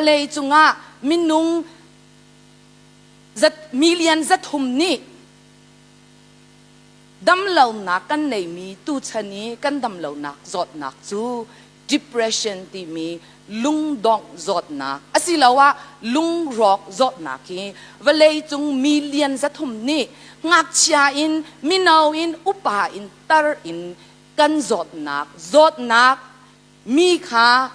Vawlei cungah minung million 300 nih damlonak kan neimi tuchan i kan damlonak zawtnak cu depression timi lungdongh zawtnak asiloah lungrawk zawtnak hi vawleicung million 300 nih ngakchia in mino in upa in tar in kan zawtnak zawtnak mi kha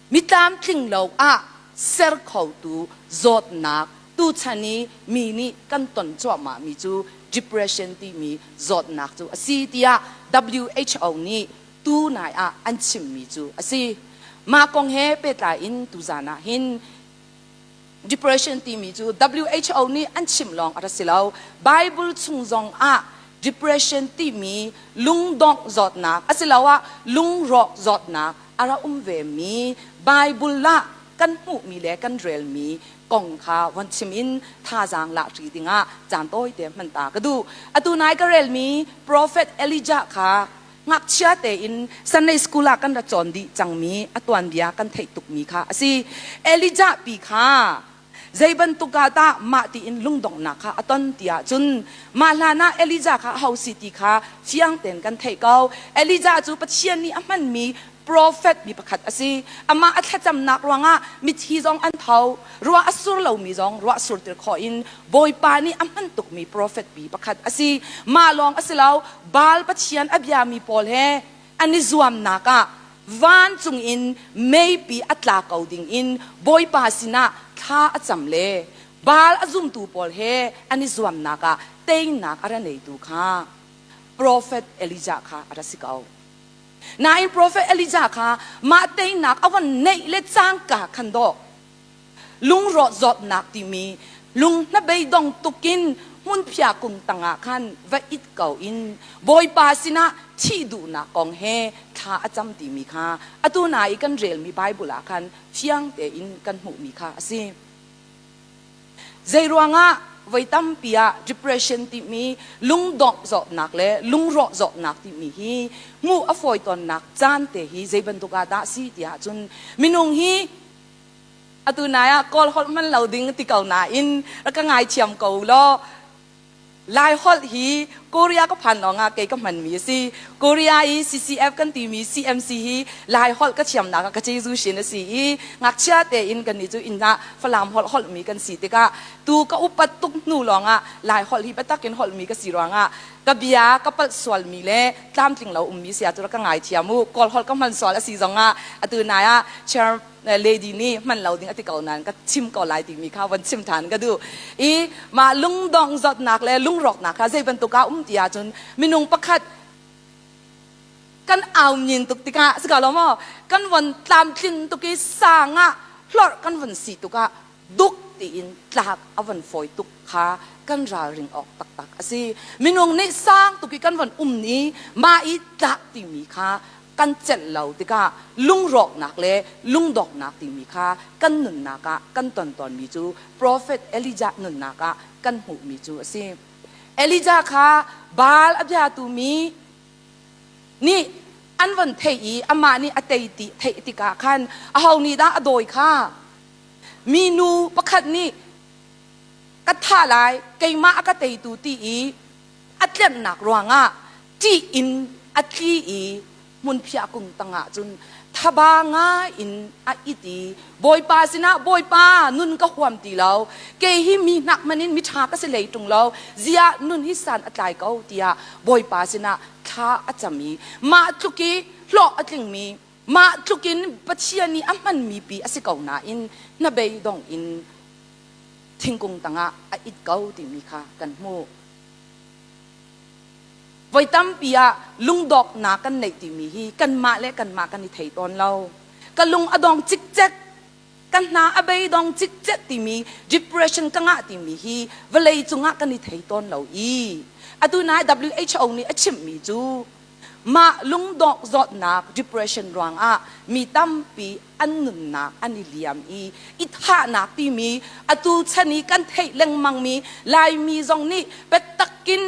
Mi tlamtling lo ah ser khotu zawtnak tuchan i mi nih kan ton cuahmahmi cu depression timi zawtnak cu a si tiah WHO nih tunai ah an chimmi cu a si. Mah kong he pehtlai in tuzan ah hin Depression timi cu WHO nih an chimh lawng a ra si lo. Bible chung zong ah depression timi lungdongh zawtnak asiloah lungrawk zawtnak a ra um vemi Bible ah kan hmuhmi le kan relmi kong kha von chim in thazaang lahṭi dingah caan tawite hman ta ka duh. Atu nai ka relmi Prophet Elijah kha ngakchia tein Sunday school ah kan ra cawn dih cangmi a tuanbia kan theih tukmi kha a si. Elijah pi kha zei bantuk ah dah mah tiin lungdonghnak kha a ton ti ahcun mah hlan ah Elijah kha aho si ti kha fiang tein kan theih ko. Elijah cu Pathian nih a hmanmi prophet mi pakhat a si. Amah a thlacamnak ruangah mithi zong an tho, ruah a sur lomi zong ruah surtir khawh in Bawipa nih a hman tukmi profet pi pakhat a si. Mah lawng a si lo, Baal pathian a biami pawl he an i zuamnak ah vancung in meipi a tla ko ding in Bawipa sinah thla a cam le Baal a zumtu pawl he an i zuamnak ah teinak a ra neitu kha profet Elijah kha a ra si ko. Nain profet Elijah kha mah teinak a von neih le cangka khan dawh lungrawh zawtnak timi lung hnabeidong tukin hmunphia kung tangah khan va it ko in Bawipa sinah thih duhnak kong he thla a cam timi kha atu na i kan relmi Bible ah khan fiang tein kan hmuhmi kha a si. Zeiruangah voi tampi ah depression timi lungdongh zawtnak le lungrawh zawtnak timi hi hmuh a fawi tawnnak caan te hi zei bantuk ah dah si ti ahcun minung hi Atu nai ah Kawl holh hman lo ding ti ko nain rak ka ngaithiam ko law Lai holh hi Korea ka phan lawng ah kei ka hmanmi a si. Korea i CCF kan timi CMC hi Lai holh ka thiamnak ah ka Jesuh shin a si i ngakchia tein kan nih cu inn ah Falam holh holhmi kan si tikah tu ka upat tuk hnu lawng ah Lai holh hi biatak in holhmi ka si ruangah ka bia ka palh sualmi le tlamtling lo ummi si ah cu rak ka ngaithiam u. Kawl holh ka hman sual a si zong ah atu nai ah chair lady nih hman lo ding a ti ko nain ka chim ko lai timi kha von chim than ka duh i mah lungdong zawtnak le lungrawknak kha zei bantuk ah um ti ahcun minung pakhat kan au nyin tuk tikah si ko lo maw kan von tlamtlin tuk i sang ah hlorh kan von si tukah duk tiin tlak a von fawi tuk kha kan ralring awk taktak a si minung nih sang tuk i kan von um ni mah i tlak timi kha kan celh lo tikah lungrawknak le lungdoknak timi kha kan nunnak ah kan ton tawnmi cu profet Elijah nunnak ah kan hmuhmi cu a si. Elijah kha Baal a biatu mi nih an von theih i amah nih a tei ti theih tikah khan aho nih dah a dawi kha minu pakhat nih ka thah lai keimah a ka teitu ti i a tlenhnak ruangah ṭih in a tli i hmunphiah kung tangah cun thaba ngai in a it i Bawipa sinah Bawipa nun ka huam ti lo kei hi mi hnak hmanh in miṭha ka si hlei ṭung lo ziah nun hi san a tlai ko tiah Bawipa sinah thla a cam i mah tluk i hlawh a tlingmi mah tluk in Pathian nih a hmanmi pi a si ko nain hnabei dong in thingkung tangah a it ko timi kha kan hmuh. Voi tampi ah lungdawknak kan neih timi hi kanmah le kanmah kan i thei tawn lo. Ka lung a dong cikcek, ka hna a beidong cikcek timi depression ka ngah timi hi vawlei cungah kan i thei tawn lo i atu nai WHO nih a chimhmi cu mah lungdawk zawtnak depression ruangah mi tampi an nunnak an i liam i i thahnak timi atu chan i kan theih lengmangmi Laimi zong nih biatakin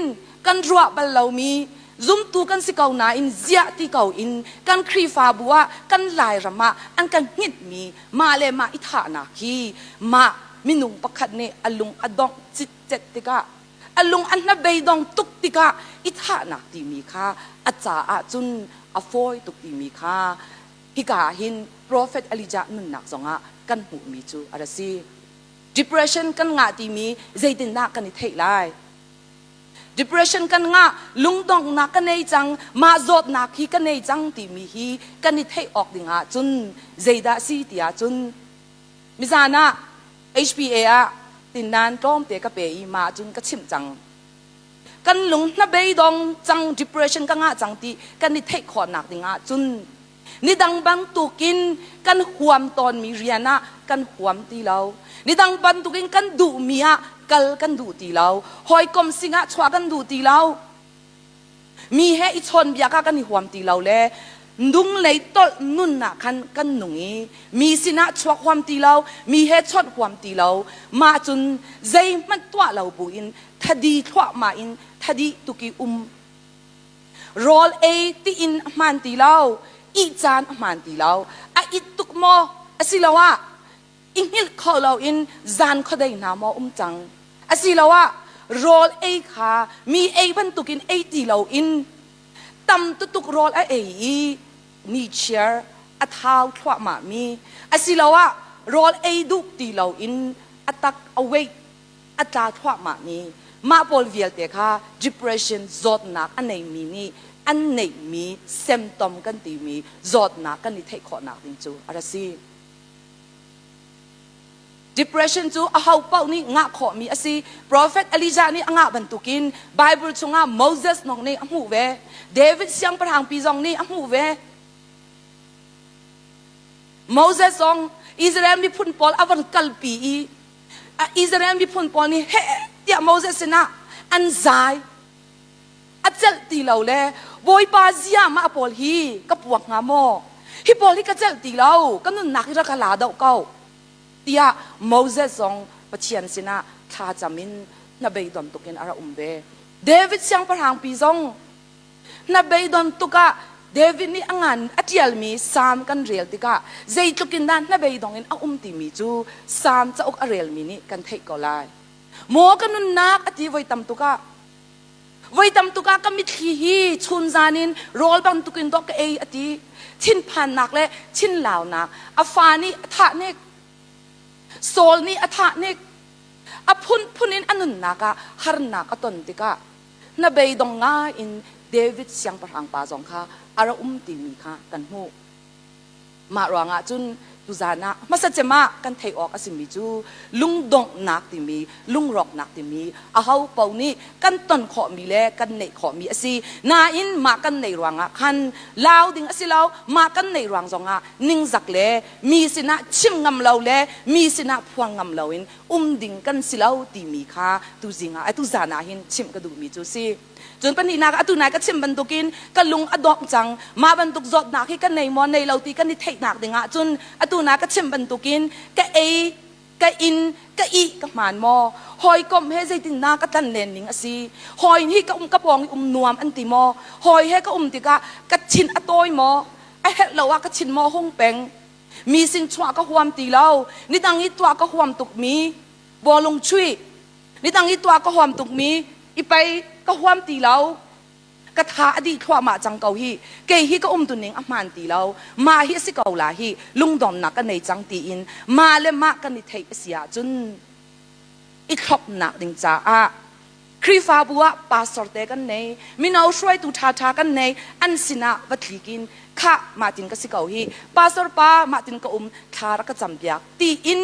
kan ruah bal lomi. Zumtu kan si ko nain ziah ti ko in kan Khrihfabu ah kan Lairam ah an kan hnginhmi mah le mah i thahnak hi mah minung pakhat nih a lung a dongh citcet tikah a lung a hnabeidong tuk tikah i thahnak timi kha a caah cun a fawi tuk timi kha hika ah hin Prophet Elijah nunnak zongah kan hmuhmi cu a ra si. Depression kan ngah timi zeitindah kan i theih lai? Depression kan ngah, lungdonghnak ka nei cang, mah zawtnak hi ka nei cang timi hi kan i theih awk ding ah cun zeidah si ti ahcun mizan ah HPA ah tinnan tlawmte ka pe i mah cun ka chimh cang. Kan lung hnabeidong cang, depression ka ngah cang ti kan i theih khawhnak ding ah cun nidang bantukin kan huam tawnmi rian ah kan huam ti lo. Nidang bantukin kan duhmi ah kal kan duh ti lo. Hawikom singah chuah kan duh ti lo. Mi he i chawnbia kha kan i huam ti lo le nung lei tolh nun ah khan kan nung i mi sinah chuak huam ti lo, mi he chawnh huam ti lo. Mah cun zeihmanh tuah lo buin thadi thluahmah in thadi tuki um Rawl ei tiin a hmaan ti lo, ih caan a hmaan ti lo. A it tuk maw asiloah i hngilh kho loin zan khuadei hna maw um cang? Asiloah rawl ei kha mi ei bantukin ei ti loin tam tutuk rawl a ei i nichiar a thau thluahmahmi asiloah rawl ei duh ti loin a tak a weight a tla thluahmahmi mah pawl vialte kha depression zawtnak a neimi nih an neihmi symptom kan timi zawtnak kan i theih khawhnak ding cu a ra si. Depression cu aho paoh nih ngah khawhmi a si. Prophet Elijah nih a ngah bantukin Bible chungah Moses zong nih a hmuh ve. David siangpahrangpi zong nih a hmuh ve. Moses zong Israel miphun pawl a von kalpi i Israel miphun pawl nih heh tiah Moses sinah an zai. A celh ti lo le Bawipa zia mah pawl hi ka puak hnga maw? Hi pawl hi ka celh ti lo, ka nunnak hi rak ka la doh ko tiah Moses zong Pathian sinah thlacam in hnabeidon tukin a rak um ve. David siangpahrangpi zong Hnabeidon tukah David nih a ngan a ṭialmi Salm kan rel tikah zeitluk in dah hnabeidong in a um timi cu Salm cauk a relmi nih kan theih ko lai. Maw ka nunnak a ti voi tam tukah voi tam tukah ka mitthli hi chunzan in rawl bantukin dawh ka ei a ti. Thinphannak le thinlaunak a fa nih a thah nik Saul nih a thah nik a phunphun in a nunnak ah harnak a ton tikah hnabeidong ngai in David siangpahrang pa zong kha a ra um timi kha kan hmuh. Mah ruangah cun tuzan ah hmasa cem ah kan theih awk a simi cu lungdonghnak timi lungrawknak timi aho paoh nih kan ton khawhmi le kan neih khawhmi a si. Nain mah kan neih ruangah khan lau ding a si lo. Mah kan neih ruang zongah ningzak le mi sinah chim ngam lo le mi sinah phuang ngam loin um ding kan si lo timi kha tuzing ah tuzan ah hin chimh ka duhmi cu si. Cun pahnihnak atu nai ka chim bantukin ka lung a dongh cang mah bantuk zawtnak hi ka nei maw nei lo ti kan i theihnak ding ah cun atu na ka chim bantukin ka ei ka inn ka ih ka hmaan maw hawikom he zeitin na ka tlan len ning a si hawi hi ka um ka pawng i um nuam an ti maw hawi he ka um tikah ka thin a tawi maw a herh lo ah ka thin maw hung peng Mi sin chuah ka huam ti lo. Nidang i tuah ka huam tukmi bawlung chuih. Nidang i tuah ka huam tukmi i pei ka huam ti lo. Ka tha a dih thluahmah cang ko hi. Kei hi ka umtuning a hmaan ti lo. Mah hi a si ko la hi lungdomnak ka nei cang tiin mah le mah kan i theih a si ahcun i thlopnak ding caah Khrihfabu ah pastor te kan nei, mino hruaitu ṭhaṭha kan nei, an sinah va tlikin khah mah tin ka si ko hi, pastor pa mah tin ka um, thla rak ka campiak tiin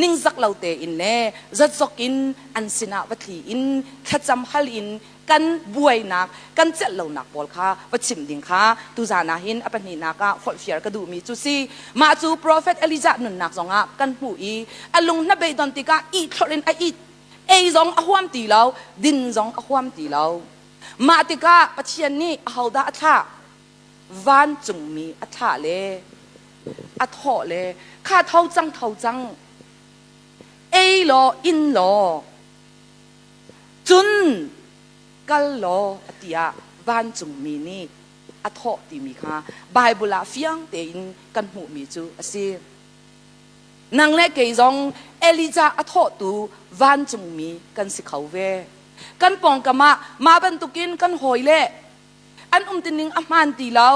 ningzak lo tein le zatzok in an sinah va tli in thlacam hal in kan buainak, kan celh lonak pawl kha va chim ding kha tuzan ah hin a pahnihnak ah holhfiar ka duhmi cu si. Mah cu profet Elijah nunnak zongah kan hmuh i a lung hnabeidon tikah ihthlorh in a it Ei zong a huam ti lo, din zong a huam ti lo. Mah tikah Pathian nih ahodah a thlah? Vancungmi a thlah le a thawh le kha tho cang tho cang ei law in law cun kal law a ti ah. vancungmi nih a thawh timi kha Baibal ah fiang tein kan hmuhmi cu a si. Nang le kei zong Elijah a thawhtu vancungmi kan si kho ve. Kan pawngkam ah mah bantukin kan hawile an umtuning a hmaan ti lo,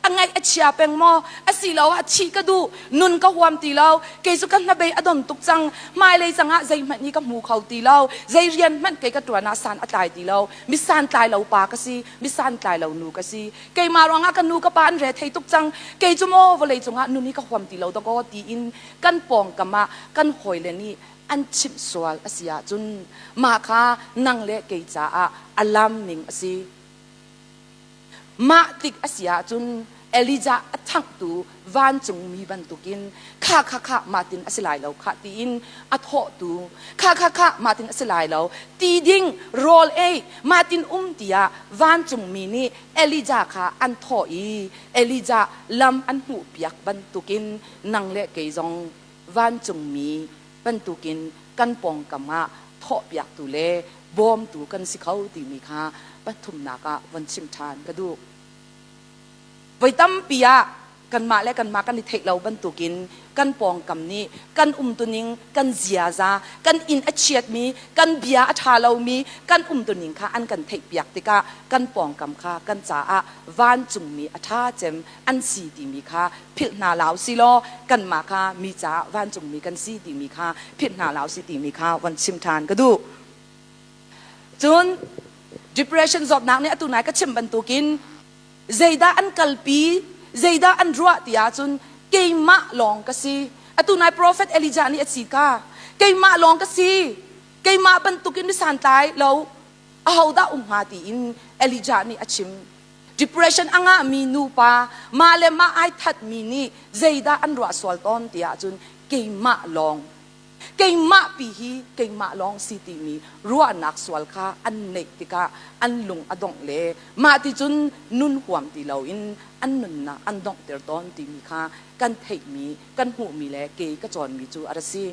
a ngaih a chia peng maw, asiloah thih ka duh, nun ka huam ti lo, kei cu ka hnabei a don tuk cang, hmailei cang ah zeihmanh hi ka hmu kho ti lo, zei rian hmanh kei ka ṭuan ah san a tlai ti lo, mi santlai lo pa ka si, mi santlai lo nu ka si, keimah ruangah ka nu ka pa an re thei tuk cang, kei cu maw vawlei cungah nun hi ka huam ti lo dakaw tiin kan pawngkam ah kan hawile nih an chimh sual a si ahcun mah kha nang le kei caah a lam ning a si. Mah tik a si ahcun Elijah a ṭhanghtu vancungmi bantukin kha kha kha mahtin a si lai lo khah tiin a thawhtu kha kha kha mahtin a si lai lo ti ding rawl ei mahtin um tiah vancungmi nih Elijah kha an thawh i Elijah lam an hmuhpiak bantukin nang le kei zong vancungmi bantukin kan pawngkam ah thawhpiaktu le bawmtu kan si kho timi kha pathumnak ah von chim ṭhan ka duh. Voi tampi ah kanmah le kanmah kan i theih lo bantukin kan pawngkam nih kan umtuning, kan ziaza, kan inn a chiatmi, kan bia a ṭha lomi kan umtuning kha an kan theihpiak tikah kan pawngkam kha kan caah vancungmi a ṭha cem an si timi kha philh hna hlah usih law kanmah kha mi caah vancungmi kan si timi kha philh hna hlah usih timi kha von chim ṭhan ka duh. Cun depression zawtnak nih atu nai ka chim bantukin zeidah an kalpi, zeidah an ruah ti ahcun keimah lawng ka si. Atu nai prophet Elijah nih a si ka keimah lawng ka si. Keimah bantukin mi santlai lo ahodah um hnga tiin Elijah nih a chim. Depression a ngahmi nupa mah le mah ai thatmi nih zeidah an ruah sual tawn ti ahcun keimah lawng keimah pi hi keimah lawng si timi ruahnak sual kha an neih tikah an lung a dongh le mah ti cun nun huam ti loin an nunnak an donghter tawn timi kha kan theihmi kan hmuhmi le kei ka cawnmi cu a ra si.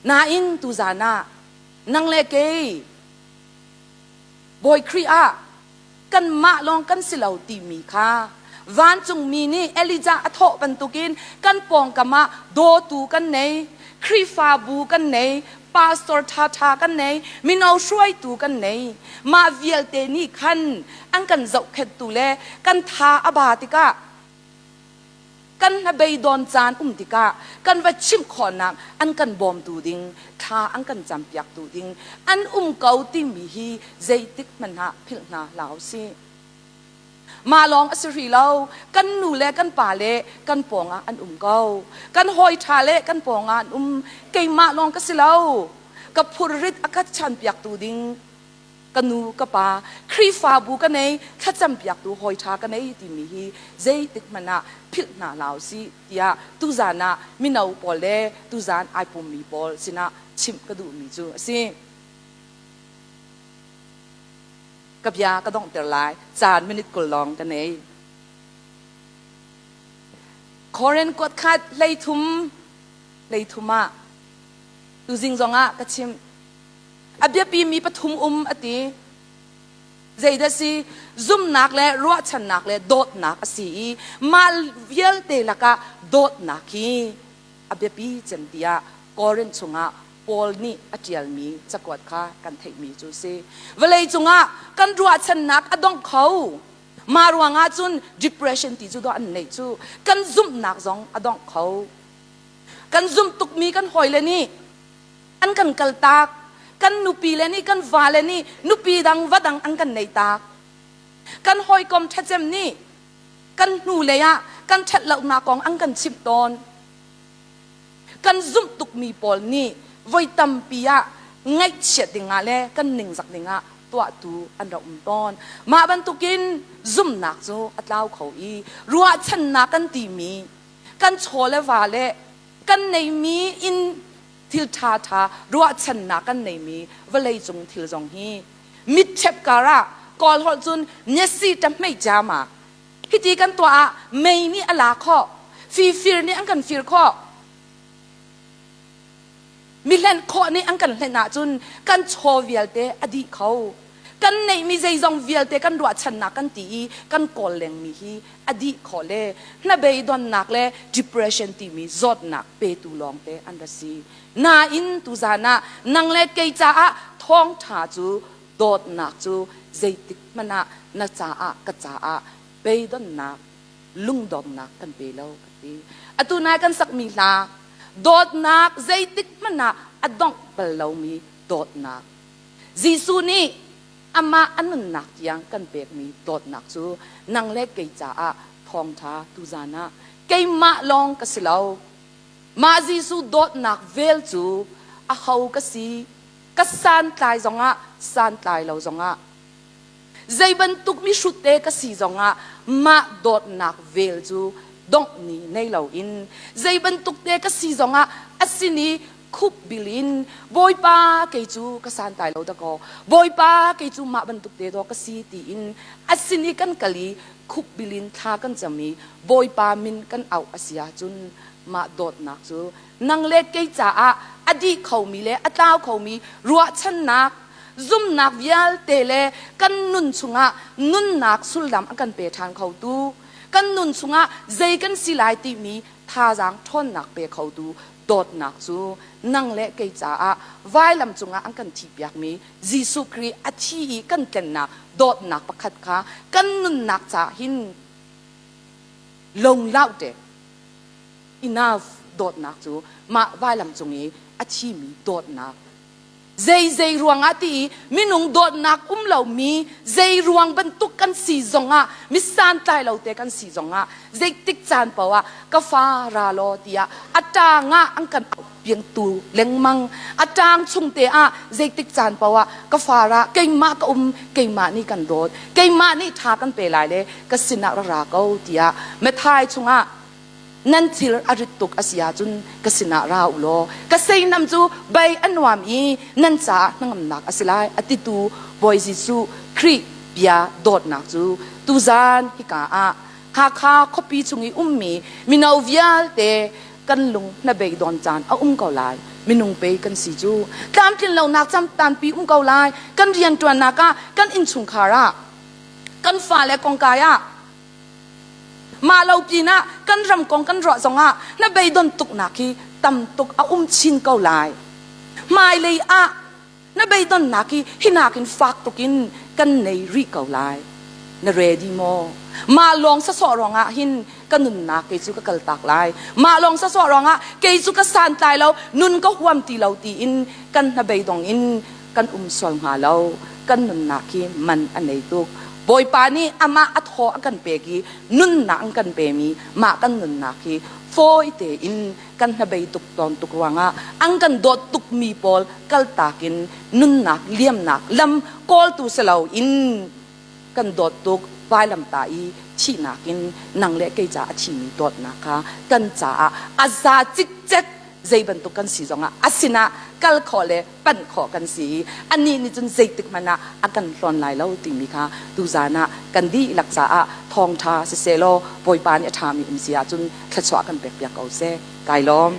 Nain tuzan ah nang le kei Bawi Khrih ah kanmah lawng kan si lo timi kha vancungmi nih Elijah a thawh bantukin kan pawngkam ah dawtu kan nei, Khrihfabu kan nei, pastor ṭhaṭha kan nei, mino hruaitu kan nei. Mah vialte nih khan an kan zohkhenhtu le kan tha a ba tikah kan hnabeidawn caan um tikah kan va chimh khawhnak an kan bawmtu ding thla an kan campiaktu ding an um ko timi hi zeitik hmanhah philh hna hlah usih. Mah lawng a si hrih lo, kan nu le kan pa le kan pawngah an um ko. Kan hawi ṭha le kan pawngah an um. Keimah lawng ka si lo. Ka phurrit a ka chanpiaktu ding ka nu ka pa Khrihfabu ka nei thlacampiaktu hawi ṭha ka nei timi hi zeitik hmanh ah philh hna hlah usih tiah tuzan ah mino pawl le tuzan ai pummi pawl sinah chimh ka duhmi cu a si. Ka bia ka donghter lai caan minute 20 lawng ka nei. Korin kuat khat 13 13 ah tuzing zongah ka chimh A biapimi pathum um a ti. Zeidah si? Zumnak le ruahchannak le dawtnak a si i mah vialte lakah dawtnak hi a biapi cem tiah Korin chungah Paul nih a ṭialmi cakuat kha kan theihmi cu a si. Vawlei cungah kan ruahchannak a dong kho. Mah ruangah cun depression ti cu dawh an neih cu kan zumhnak zong a dongh kho. Kan zumh tukmi kan hawile nih an kan kaltak kan nupi le nih kan vale nih nupi dang va dang an kan nei tak kan hawikom ṭhacem nih kan hnu lei ah kan ṭhat lonak kong an kan chimh tawn kan zumh tukmi pawl nih voi tampi ah ngaihchiat dingah le kan ningzak dingah tuahtu an rak um tawn mah bantukin zumhnak cu a tlau kho i ruahchannak kan timi kan chaw le va le kan neimi inn thil ṭhaṭha ruahchannak kan neimi vawleicung thil zong hi mitṭhep kar ah Kawl holh cun nyasi ṭahmei jama hiti kan tuah ah mei nih a la khawh fifir nih an kan fir khawh mi hlenh khawh nih an kan hlenh ahcun kan chaw vialte a dih kho. Kan neihmi zeizong vialte kan ruahchannak kan ti i kan kawl lengmi hi a dih khawh le hnabeidonnak le depression timi zawtnak petu lawngte an ra si. Nain tuzan ah nang le kei caah thawngṭha cu dawtnak cu zeitik hmanh ah na caah ka caah beidonnak lungdongnak kan pe lo ka ti. Atu nai kan sakmi hla dawtnak zeitik hmanh ah a dongh bal lomi dawtnak. Jesuh nih amah a nunnak tiang kan pekmi dawtnak cu nang le kei caah thawngṭha tuzan ah keimah lawng ka si lo. Mah Jesuh dawtnak vel cu aho ka si ka santlai zongah santlai lo zongah zei bantuk mihrut te ka si zongah mah dawtnak vel cu dongh ni nei loin zei bantuk te ka si zongah a sin i khup bil in Bawipa kei cu ka santlai lo dakaw Bawipa kei cu mah bantuk te daw ka si tiin a sin i kan kal i khup bil in thla kan cam i Bawipa min kan auh a si ahcun mah dawtnak cu nang le kei caah a dih khomi le a tlau khomi ruahchannak zumnak vialte le kan nun chungah nunnak sullam a kan pe ṭhan khotu kan nun chungah zei kan si lai timi thazaang ṭhawnnak pe khotu dawtnak cu nang le kei caah vailam cungah an kan thihpiakmi Jesuh Khrih a thi i kan tlennak dawtnak pakhat kha kan nunnak caah hin longlau te enough dawtnak cu mah vailam cung i a thimi dawtnak zei zei ruangah ti i minung dawtnak um lomi zei ruang bantuk kan si zongah mi santlai lo te kan si zongah zeitik caan paoh ah ka fa ra law tiah a ṭang ah an kan auh piangtu lengmang a ṭang chung te ah zeitik caan paoh ah ka fa ra keimah ka um keimah nih kan dawt keimah nih ṭha kan pe lai le ka sinah ra ra ko tiah Matthai chungah nan thil a rit tuk a si ahcun ka sinah ra u law ka seinam cu bei a nuam i nan caah hnangamnak a si lai a titu Bawi Jesuh Khrih bia dawtnak cu tuzan hika ah Hakha khuapi chung i ummi mino vialte kan lung hnabei dawn caan a um ko lai minung pei kan si cu tlamtlin lonak cam tampi um ko lai kan rianṭuannak ah kan innchungkhar ah kan fale kongkai ah Mah lo pinah kan ram kong kan ruah zongah na beidon tuknak hi tam tuk a um chin ko lai. Hmailei ah na beidonnak hi hinak in fak tuk in kan nei rih ko lai. Na ready maw? Mah lawng sasawh ruangah hin ka nunnak kei cu ka kaltak lai. Mah lawng sasawh ruangah kei cu ka santlai lo, nun ka huam ti lo tiin kan hnabeidong in kan um sual hnga lo kan nunnak hi man a nei tuk Bawipa nih amah a thaw a kan pek i nunnak an kan pemi mah kan nunnak hi fawi tein kan hnabei tuk tawn tuk ruangah an kan dawt tukmi pawl kaltak in nunnak liamnak lam kawltu si loin kan dawt tuk vailamtah i thihnak in nang le kei ca a thimi dawtnak kha kan caah a za cikcek zei bantuk kan si zongah a sinah kal khawh le panh khawh kan si i anih nih cun zeitik hmanh ah a kan hlawn lai lo timi kha tuzan ah kan dihlak caah thawngṭha siseh law Bawipa nih a ṭhami um si ahcun thluachuah kan pekpiak ko seh. Kai lawm.